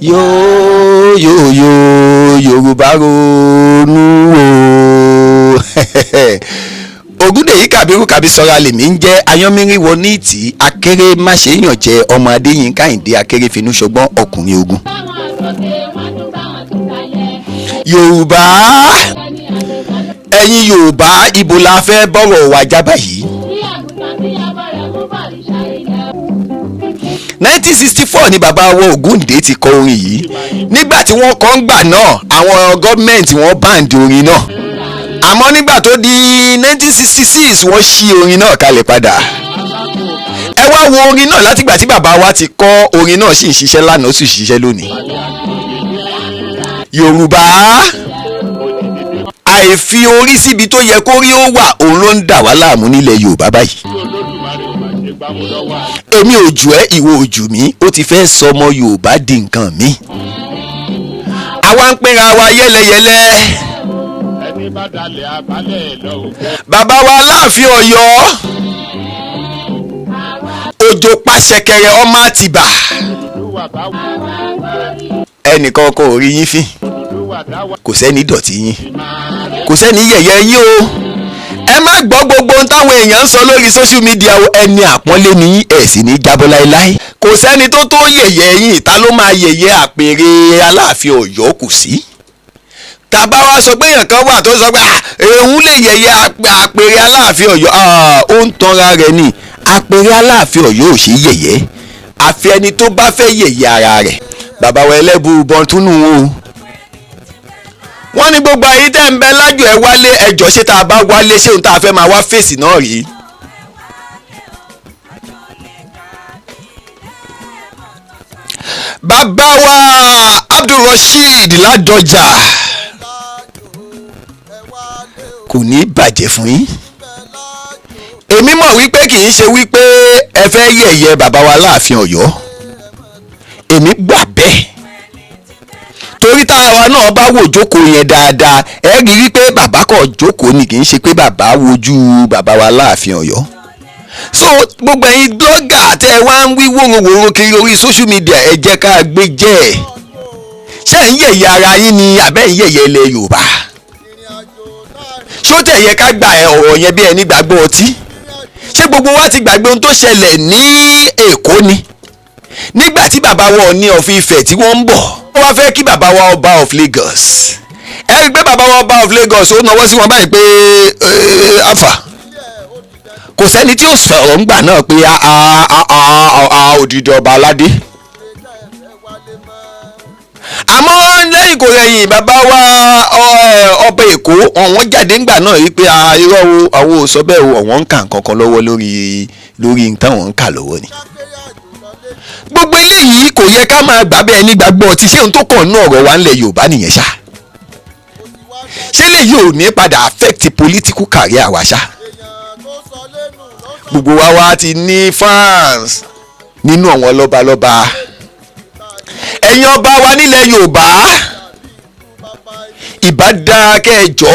Yóò yóò yóò, Yorùbá ronú o. Ògúndèyí Kàbírù Kàbísọ́ra lèmi ń jẹ́. Ayánmírí wọ ní ìtì akéré má ṣe é yàn jẹ, ọmọ Adéyínká Àyìndé akéré finú ṣọgbọ́n ọkùnrin ogun. Yorùbá, ẹ̀yin Yorùbá, ibo la fẹ́ bọ̀rọ̀ wá já báyìí? 1964 ni bàbá wa Ògúndé ti kọ orin yìí. Nígbà tí wọ́n kọ ń gbà náà, àwọn gọ́ọ̀mẹ̀ntì wọ́n báǹdì orin náà, àmọ́ nígbà tó di 1966, wọ́n ṣí orin náà kalẹ̀ padà. Ẹ wá wo orin náà, látìgbà tí bàbá wa ti kọ orin náà, sì ń ṣiṣẹ́ lánàá, ó sì ṣiṣẹ́ lónìí. Yorùbá, àìfi orí síbi tó yẹ kó rí ó wà, òun ló ń dà wá láàmú nílẹ̀ Yorùbá báyìí. Èmi ò jù ẹ́, ìwọ ò jù mí, ó ti fẹ́ sọmọ Yorùbá di nǹkan mi. Àwa ń pínra wa yẹ́lẹyẹ̀lẹ. Bàbá wa Aláàfin Ọ̀yọ́, òjò pàṣẹkẹrẹ ọmọ Àtìbà, ẹnìkan kò rí yín fín, kò sẹ́ni dọ̀tí yín, kò sẹ́ni yẹ̀yẹ́ yín o. Ẹ má gbọ́ gbogbo ohun táwọn èèyàn ń sọ lórí social media o. Ẹni àpọ́nlé ni yín, ẹ̀ sì ní jábọ́ láéláé. Kò sẹ́ni tó tó yẹ̀yẹ́ yín. Ta ló máa yẹ̀yẹ́ àpèrè Aláàfin Ọ̀yọ́? Kò sí. Tàbá wa sọ pé èèyàn kan wà tó sọ pé òun lè yẹ̀yẹ́ àpèrè Aláàfin Ọ̀yọ́, ó ń tanra rẹ̀ ni. Àpèrè Aláàfin Ọ̀yọ́ ò ṣe yẹ̀yẹ́, àfi ẹni tó bá fẹ́ yẹ̀yẹ́ ara rẹ̀. Bàbá wa Ẹlẹ́bùúbọn túnú o, wọ́n ní gbogbo àyí tẹ́ ń bẹ lájò, ẹ wálé. Ẹjọ́, ṣé tá a bá wálé, ṣé ohun tá a fẹ́ máa wá fèsì náà rí? Bàbá wa Abdulrasheed Ládọjà, kò ní bàjẹ́ fún yín. Èmi mọ̀ wípé kì í ṣe wípé ẹ fẹ́ yẹ̀yẹ́ bàbá wa Láàfin Ọ̀yọ́, èmi gbà bẹ́ẹ̀, torí táwa náà bá wò jókòó yẹn dáadáa, ẹ rí wípé bàbá kò jókòó ni, kì í ṣe pé bàbá wojú bàbá wa Láàfin Ọ̀yọ́. So gbogbo ẹ̀yin blogger tẹ́ ẹ wá ń wí wòrowòro kiri orí social media, ẹ jẹ́ ká gbé jẹ́ ẹ̀. Ṣé ń yẹ̀yẹ́ ara yín ni àbẹ́ ń yẹ̀yẹ́ ilẹ̀ Yorùbá? Ṣó tẹ̀ yẹ ká gba ọ̀rọ̀ yẹn bí ẹni gbàgbọ́ ọtí? Ṣé gbogbo wa ti gbàgbé ohun tó ṣẹlẹ̀ ní Èkó ni, nígbà tí bàbá wa Ọọ̀ni of Ifẹ̀ tí wọ́n ń bọ̀, wọ́n wá fẹ́ kí bàbá wa ọba of Lagos? Ẹ rí i pé bàbá wa ọba of Lagos, ó nawọ́ sí wọn báyìí pé àfà kò sẹ́ni tí ó sọ̀rọ̀ ńgbà náà pé odidi ọba aládé. Àmọ́ lẹ́yìn kò rẹ̀yìn, bàbá wa ọba Èkó, ọ̀wọ́n jáde ńgbà náà yìí pé irọ́ o, àwọn ò sọ bẹ́ẹ̀ o, ọ̀wọ́n ń kà nǹkan kan lọ́wọ́ lórí nǹkan wọ́n ń kà lọ́wọ́ ni. Gbogbo eléyìí kò yẹ ká máa gbà bẹ́ẹ̀ nígbàgbọ́ tí ṣé ohun tó kàn ní ọ̀rọ̀ wa ńlẹ̀ Yorùbá nìyẹn ṣá? Ṣé lèyí ò ní padà affect political career wa ṣá? Gbogbo wa wá ti ní fans nínú àwọn lọ́balọ́ba. Ẹ̀yin ọba wa nílẹ̀ Yorùbá, ìbá dáa kẹjọ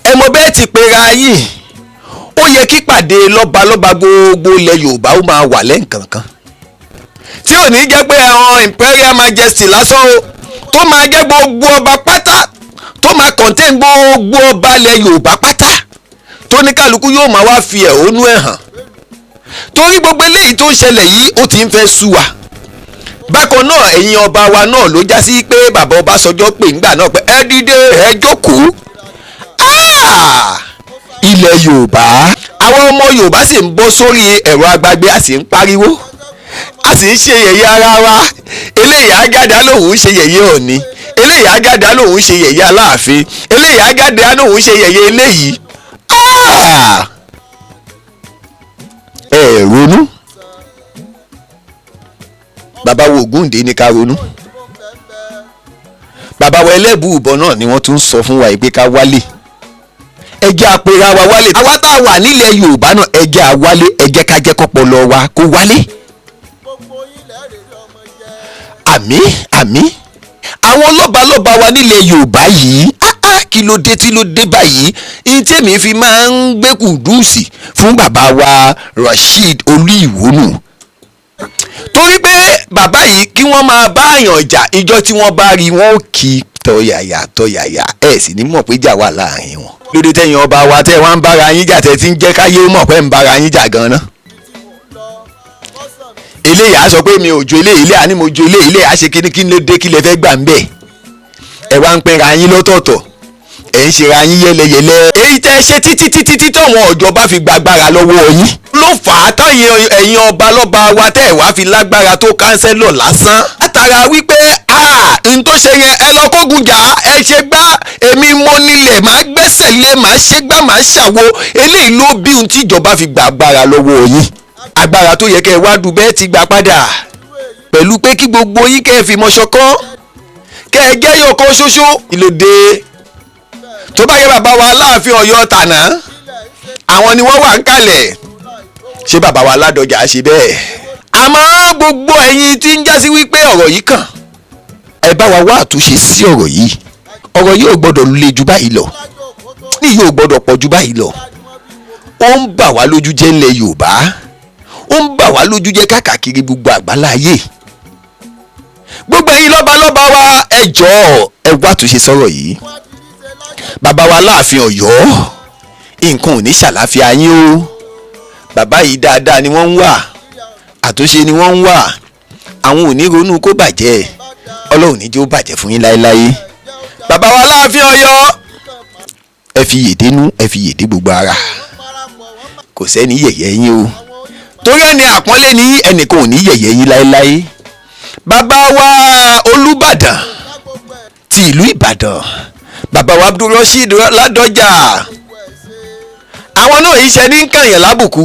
ẹ mọ bẹ́ẹ̀ ti pera yín. Ó yẹ kí pàdé lọ́balọ́ba gbogbo ilẹ̀ Yorùbá ó máa wà lẹ́ǹkankan, tí ò ní jẹ́ pé àwọn Imperial Majesty lásán o, tó máa jẹ́ gbogbo ọba pátá, tó máa contain gbogbo ọba ilẹ̀ Yorùbá pátá, tó ní kálukú yóò máa wá fi ẹ̀hónú ẹ̀ hàn, torí gbogbo eléyìí tó ń ṣẹlẹ̀ yìí, ó ti ń fẹ́ sú wa. Bákan náà, ẹ̀yin ọba wa náà ló já sí pé bàbá Ọbásanjọ́ pè ńgbà náà pé ẹ dìde, ẹ jókòó. Ilẹ̀ Yorùbá, àwọn ọmọ Yorùbá sì ń bọ́ sórí ẹ̀rọ agbágbé, a sì ń pariwo, a sì ń ṣe yẹ̀yẹ́ ara wa. Eléyìí ágádá lòun ń ṣe yẹ̀yẹ́ Ọọ̀ni, eléyìí ágádá lòun ń ṣe yẹ̀yẹ́ Aláàfin, eléyìí ágádá lòun ń ṣe yẹ̀yẹ́ eléyìí. Ẹ ronú. Bàbá wo Ògúndé ní ká ronú. Bàbá wa Ẹlẹ́bùúbọn náà ni wọ́n tún sọ fún wa pé ká wálé. Ẹ jẹ́ àpèrè àwa wálé. Àwa tá a wà nílẹ̀ Yorùbá náà, ẹ jẹ́ àwálé, ẹ jẹ́ ká jẹ́ kọ́pọlọ wa kó wálé. Àmín, àmín. Àwọn lọ́balọ́ba wa nílẹ̀ Yorùbá yìí, kí ló dé tí ló dé báyìí? Ní tèmi fi máa ń gbé kùdùsì fún bàbá wa Rasheed Olú Ìwónù. Torí pé bàbá yìí kí wọ́n máa bá àyàn jà, ìjọ tí wọ́n bá rí wọn ó kì í tọ̀yàyà tọ̀yàyà, ẹ̀ sì ní mọ̀ pé jà wà láàrin wọn. Lóde tẹ̀yìn ọba wa tẹ́ wọ́n ń bára yín jà, tẹ́ ti ń jẹ́ káyé mọ̀ pé ń bára yín jà gan-an. Eléyà á sọ pé mi ò ju eléyìí, ilé àní mo ju eléyìí, ilé à ṣe kíní, kí ló dé, kí lè fẹ́ gbà ń bẹ̀. Ẹ wá ń pinra yín lọ́tọ̀ọ̀tọ̀, ẹ̀ ń ṣera yín yẹ́lẹyẹ̀lẹ. Èyí tẹ́ ṣe títí títí tí tọ̀wọ̀n ọ̀jọ̀ba fi gbàgbára lọ́wọ́ yín ló fà á táyìn ẹ̀yin ọba lọ́ba wa tẹ́ ẹ̀ wá fi lágbára tó kánsẹ́lọ̀ lásán. Látara wípé n tó ṣe yẹn, ẹ lọ kógun jà, ẹ ṣe gbá, èmi mo nílẹ̀, màá gbẹ́sẹ̀ lé, màá ṣe gbá, màá ṣàwo. Eléyìí ló bí ohun tí ìjọba fi gbàgbára lọ́wọ́ yín. Agbára tó yẹ kẹ́ ẹ wá dùn bẹ́ẹ̀ ti gbà padà pẹ̀lú pé kí gbogbo yín kẹ́ ẹ fi mọ̀ ṣọ̀kan, kẹ́ ẹ jẹ́ yọ̀kan ṣoṣo. Ìlòdè tó bá yẹ bàbá wa Aláàfin Ọ̀yọ́ tàná, àwọn ni wọ́n wà ń kalẹ̀. Ṣé bàbá wa Ládọjà ṣe bẹ́ẹ̀? Àmọ́ gbogbo ẹ̀yin tí ń jásí wípé ọ̀rọ̀ yìí kàn, ẹ bá wa wá àtúnṣe sí ọ̀rọ̀ yìí. Ọ̀rọ̀ yìí ò gbọ́dọ̀ le jù báyìí lọ, ní yìí ò gbọ́dọ̀ pọ̀ jù báyìí lọ. Ó ń bà wá lójú jẹ́ ńlẹ̀ Yorùbá, ó ń bà wá lójú jẹ́ káàkiri gbogbo àgbáláyé. Gbogbo ẹ̀yin lọ́balọ́ba wa, ẹ jọ̀ọ́ ẹ wá àtúnṣe sọ̀rọ̀ yìí. Bàbá wa Aláàfin Ọ̀yọ́, nǹkan ò ní ṣàlàáfíà yín o. Bàbá yìí dáadáa ni wọ́n ń wà, àtúnṣe ni wọ́n ń wà, àwọn ò ní ronú kó bàjẹ́. Ọlọ́run ní jẹ́ ó bàjẹ́ fún yín láéláé. Bàbá wa Aláàfin Ọ̀yọ́, ẹ fi yèdè nú, ẹ fi yèdè gbogbo ara, kò sẹ́ni yẹ̀yẹ́ yín o, torí ẹni àpọ́nlé ní ẹnìkan ò ní yẹ̀yẹ́ yín láéláé. Bàbá wa Olúbàdàn ti ìlú Ìbàdàn, bàbá wa Abdulrasheed Ládọjà, àwọn náà yìí ṣe ní kànyàn lábùkù,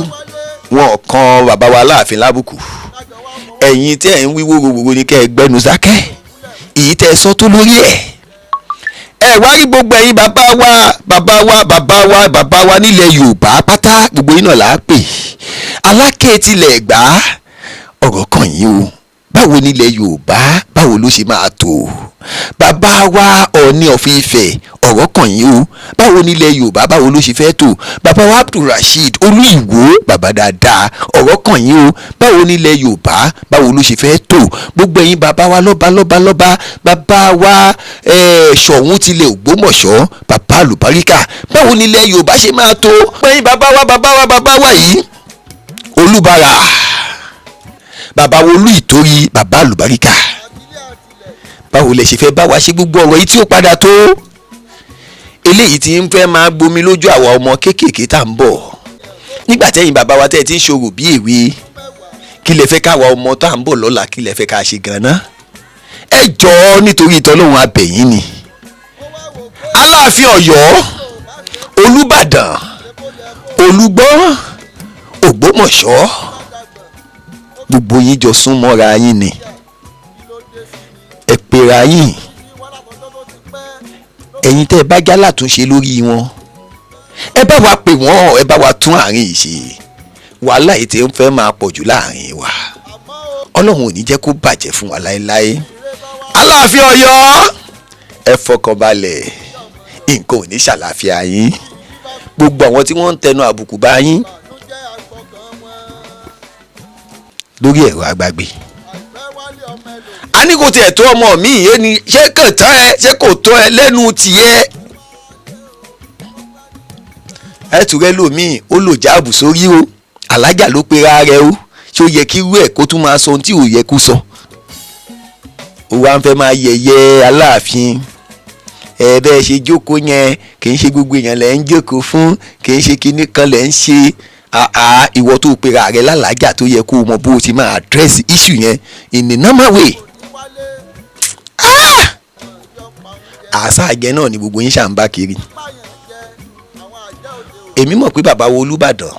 wọn kan bàbá wa Aláàfin lábùkù. Ẹ̀yin tẹ́ ẹ̀ ń wíwó gbogbo ni kẹ́ ẹ gbẹ́nu sákẹ́, èyí tẹ́ ẹ sọ tó lórí ẹ̀. Ẹ wá rí gbogbo ẹ̀yin bàbá wa bàbá wa bàbá wa bàbá wa nílẹ̀ Yorùbá pátá, gbogbo yín náà là á pè. Aláké tilẹ̀ Ẹ̀gbá, ọ̀rọ̀ kan yìí o, báwo nílẹ̀ Yorùbá, báwo ló ṣe máa tó? Bàbá wa Ọọ̀ni of Ifẹ̀, ọ̀rọ̀ kan yìí o, báwo nílẹ̀ Yorùbá, báwo ló ṣe fẹ́ tó? Bàbá wa Abdulrasheed Olú Ìwó, bàbá dáadáa, ọ̀rọ̀ kan yìí o, báwo nílẹ̀ Yorùbá, báwo ló ṣe fẹ́ tó? Gbogbo ẹ̀yin bàbá wa lọ́ba lọ́ba lọ́ba, bàbá wa Ṣọ̀ún tilẹ̀ Ògbómọ̀ṣọ́, bàbá àlùbáríkà, báwo nílẹ̀ Yorùbá ṣe máa tó? Ẹ̀yin bàbá wa bàbá wa bàbá wa yìí, Olúbàrà, bàbá wo Olú Ìtorí, bàbá àlùbáríkà, báwo lẹ ṣe fẹ́ bá wa ṣe gbogbo ọ̀rọ̀ yìí tí ó padà tó? Eléyìí tí ń fẹ́ máa gbomi lójú àwa ọmọ kéékèèké tá à ń bọ̀. Nígbà tẹ́yìn bàbá wa tẹ́ ẹ ti ń ṣòro bí èwe, kí lẹ fẹ́ káwa ọmọ tá à ń bọ̀ lọ́la, kí lẹ fẹ́ ká ṣe gan-an? Ẹ jọ̀ọ́ nítorí ìtọ́lọ́hun abẹ̀yìn ni. Aláàfin Ọ̀yọ́, Olúbàdàn, Olúgbọ́n, Ògbómọ̀ṣọ́, gbogbo yín jọ sún mọ́ra yín ni, ẹ pera yín. Ẹ̀yin tẹ́ ẹ bá já látúnṣe lórí wọn, ẹ bá wa pè wọ́n, ẹ bá wa tún àárín yìí ṣe. Wàhálà yìí ti ń fẹ́ máa pọ̀ jù láàrin wa, Ọlọ́run ò ní jẹ́ kó bàjẹ́ fún wa láéláé. Aláàfin Ọ̀yọ́, ẹ fọkàn balẹ̀, nǹkan ò ní ṣàlàáfíà yín. Gbogbo àwọn tí wọ́n ń tẹnu àbùkù bá yín lórí ẹ̀rọ agbágbé, a ní kò tiẹ̀ tó ọmọ mi yé ni, ṣé kò tán ẹ, ṣé kò tó ẹ lẹ́nu tìyẹ. Ẹ tùrẹ́ lòmíì, ó lò jáàbù sórí o, alájà ló pera rẹ̀ o, ṣé ó yẹ kí irú ẹ̀ kó tún máa sọ ohun tí ò yẹ kó sọ? Ó wá ń fẹ́ máa yẹ̀yẹ́ Aláàfin. Ẹ bẹ́ẹ̀ ṣe jókòó yẹn, kì í ṣe gbogbo èèyàn lẹ́ ń jókòó fún, kì í ṣe kinní kan lẹ́ ń ṣe. Ìwọ tó pera rẹ̀ lálàájà tó yẹ kó o mọ bó o ti máa address issue yẹn in a normal way. Àṣà àjẹ náà ni gbogbo yín ṣà ń bá kiri. Èmi mọ̀ pé bàbá wo Olúbàdàn,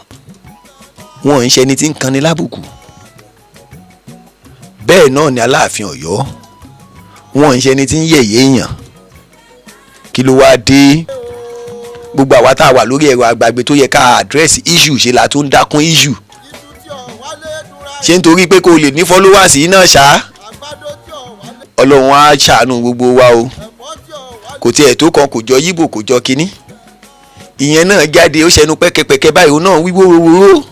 wọn ò ń ṣe ẹni tí ń kanni lábùkù. Bẹ́ẹ̀ náà ni Aláàfin Ọ̀yọ́, wọn ò ń ṣe ẹni tí ń yẹ̀yẹ́ èèyàn. Kí ló wáá dé? Gbogbo àwa tá a wà lórí ẹ̀rọ agbàgbé tó yẹ ká address issue ṣe la tó ń dákún issue. Ṣé nítorí pé kò lè ní followers yìí náà ṣá? Ọlọ́run á ṣàánú gbogbo wa o. Kò tiẹ̀ tó kan, kò jọ yíbò, kò jọ kínní. Ìyẹn náà jáde, ó ṣẹnu pẹ́kẹ́pẹ́kẹ́ báyìí, ó náà wíwó wówóró.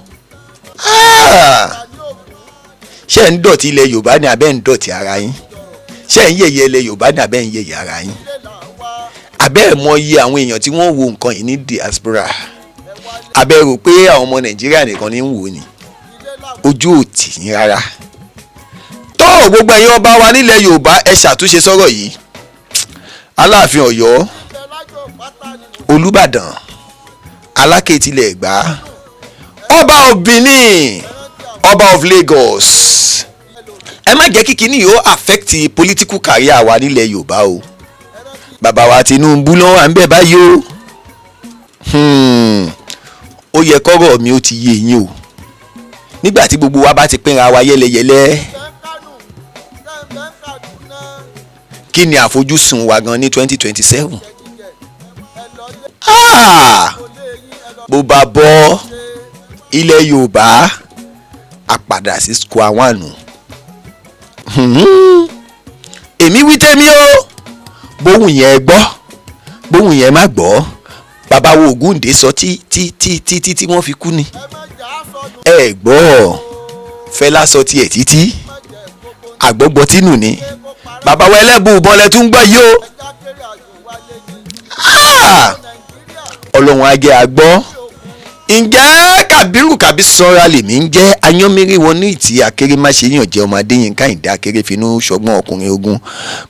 Ṣé ń dọ̀tí ilẹ̀ Yorùbá ni abẹ́ ń dọ̀tí ara yín? Ṣé ń yẹ̀yẹ́ ilẹ̀ Yorùbá ni abẹ́ ń yẹ̀yẹ́ ara yín? Abẹ́ ẹ̀ mọ iye àwọn èèyàn tí wọ́n wo nǹkan yìí ní diaspora? Abẹ́ rò pé àwọn ọmọ Nàìjíríà nìkan ní ń wò ni? Ojú ò tì yín rárá. Tó gbogbo ẹ̀yin ọba wa nílẹ̀ Yorùbá, ẹ ṣàtúnṣe sọ̀rọ̀ yìí. Aláàfin Ọ̀yọ́, Olúbàdàn, Aláké tilẹ̀ Ẹ̀gbá, Ọba of Benin, Ọba of Lagos, ẹ má jẹ́ kí kinní yìí ó affect political career wa nílẹ̀ Yorùbá o. Bàbá wa Tinubu ló wà ń bẹ̀ báyìí o. Ó yẹ kọ́rọ̀ mi ó ti yé yín o. Nígbà tí gbogbo wa bá ti pínra wa yẹ́lẹyẹ̀lẹ, kí ni àfojúsùn wa gan ní 2027? Bó bá bọ́ ilẹ̀ Yorùbá, a padà sí square one. Èmi wí tèmi o, bóhùn yẹn gbọ́, bóhùn yẹn má gbọ́. Bàbá wo Ògúndé sọ tí tí tí tí tí tí wọ́n fi kú ni. Ẹ gbọ́, Fẹlá sọ tiẹ̀ títí àgbọ̀gbọ̀ tínú ni. Bàbá wa Ẹlẹ́bùúbọn lẹ tún gbọ́ yìí o. Ọlọ́run á jẹ́ àgbọ́. Ǹjẹ́ Kàbírù Kàbí sanra lèmi ń jẹ́ ayánmírí wọnú ìtì akérèmáṣe yàn jẹ́ ọmọ Adéyínká Ìdá akérèfínú ṣọgbọ́n ọkùnrin ogun.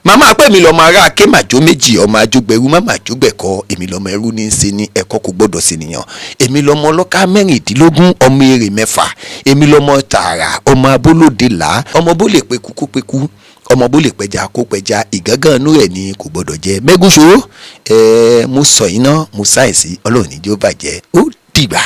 Màmá pè mí lọ́mọ ará akémàjó méjì, ọmọ ajógbẹrú màmá àjógbẹ̀kọ. Èmi lọ́mọ ẹrú ní í ṣe ní ẹ̀kọ́ kò gbọ́dọ̀ sí nìyàn. Èmi lọ́mọ ọlọ́ká 16, ọmọ èrè 6. Èmi lọ́mọ tààrà, ọmọ abólóde là, ọmọ bó lè peku kó peku, ọmọ bó lè pẹja kó pẹja, ìgángan inú rẹ̀ ni kò gbọ́dọ̀ jẹ mẹ́gúnṣó. Ẹ mo sọ yín ná, mo sáyẹ̀nsì. Ọlọ́run ní jẹ́ ó bàjẹ́, ó dìgbà.